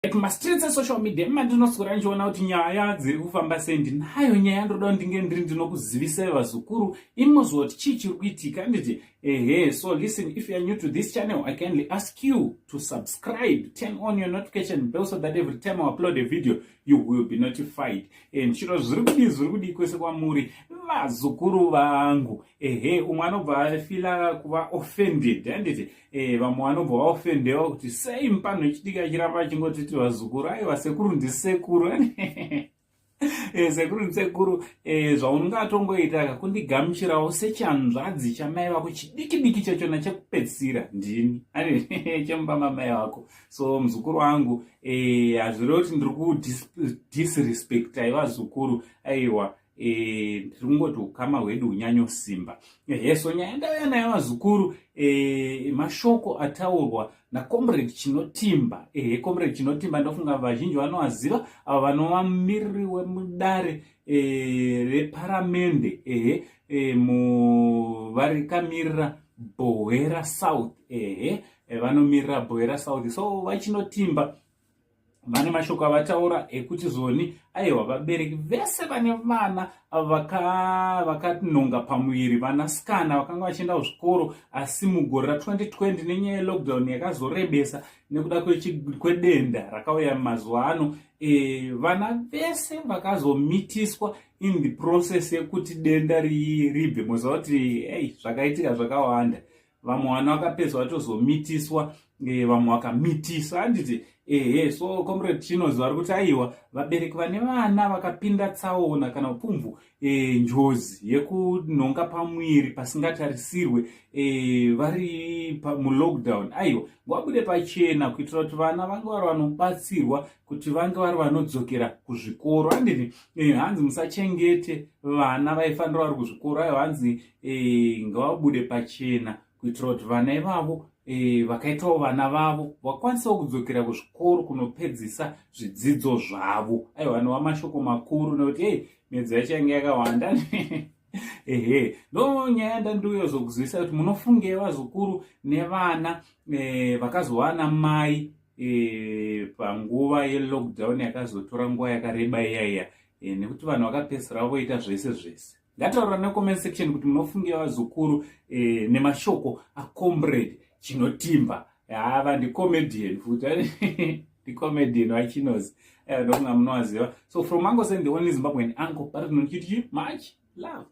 At mastreets esocial media mandinoswera ndichiona kuti nyaya dziri kufamba sei. Ndinayo nyaya ndoda ndinge ndiri ndinokuzivisai, vazukuru, imozwa kuti chii chiri kuitika, handiti? Ehe, so listen, if you are new to this channel, I kindly ask you to subscribe, turn on your notification bell so that every time I upload a video you will be notified. And chiro zviri kudii, zviri kudii kwese kwamuri, vazukuru vangu? Ehe, umwe anobva afeela kuva offended, handiti? Vamwe vanobva vaoffendewa kuti sei mupanho echidiki achiramba achingotiti vazukuru. Aiwa, sekuru ndisekuru. Sekuru ndisekuru. Zvaungatongoita kakundigamuchirawo sechanzvadzi chamai vako chidiki diki chachona chekupedzisira, ndini chemumba mamai vako. So muzukuru wangu, hazvirevi kuti ndiri kudisrespectai, vazukuru. Aiwa, ndiri kungoti ukama hwedu hunyanyosimba. Ehe, so nyaya ndauya nayo, vazukuru, mashoko ataurwa nacomrade Chinotimba. Ehe, Comrade Chinotimba, ndofunga vazhinji vanovaziva, avo vanova mumiriri wemudare reparamende. Ehe, varikamirira Buhera South. Ehe, vanomirira Buhera South. So vaChinotimba vane mashoko avataura ekuti zvoni, aiwa, vabereki vese vane vana vakanonga pamuviri, vanasikana vakanga vachienda kuzvikoro, asi mugore ra2020 nenyaya yelockdown yakazorebesa nekuda kwedenda rakauya mumazuva ano, vana vese vakazomitiswa in the process yekuti denda ribve. Moziva kuti ei, zvakaitika zvakawanda. Vamwe vana vakapedzwa vatozomitiswa, vamwe vakamitiswa, handiti? Ehe, so Comrade Chinoz vari kuti aiwa, vabereki vane vana vakapinda tsaona kana pfumvu, njodzi yekunhonga pamwiri pasingatarisirwe, vari mulockdown, aiwa, ngavabude pachena kuitira kuti vana vange vari vanobatsirwa, kuti vange vari vanodzokera kuzvikoro, handiti? Hanzi musachengete vana vaifanira vari kuzvikoro. Aiwa, hanzi ngavabude pachena kuitira kuti vana ivavo, vakaitawo vana vavo, vakwanisawo kudzokera kuzvikoro kunopedzisa zvidzidzo zvavo. Aiwa, anova mashoko makuru nekuti ei, midzi yacho yange yakawanda. Ehe, ndo nyaya ndandiuyozokuzivisa kuti munofungei, vazukuru, nevana vakazowana mai panguva yelockdown yakazotora nguva yakareba iyaiya, nekuti vanhu vakapedzisira voita zvese zvese. Ngataura necomment section kuti munofunge, vazukuru, nemashoko acomrade Chinotimba. Hava ndicomedian futi, ndicomedian vaChinozi, ndokunga munovaziva. So from Uncle Sen, the only Zimbabwean uncle, but much love.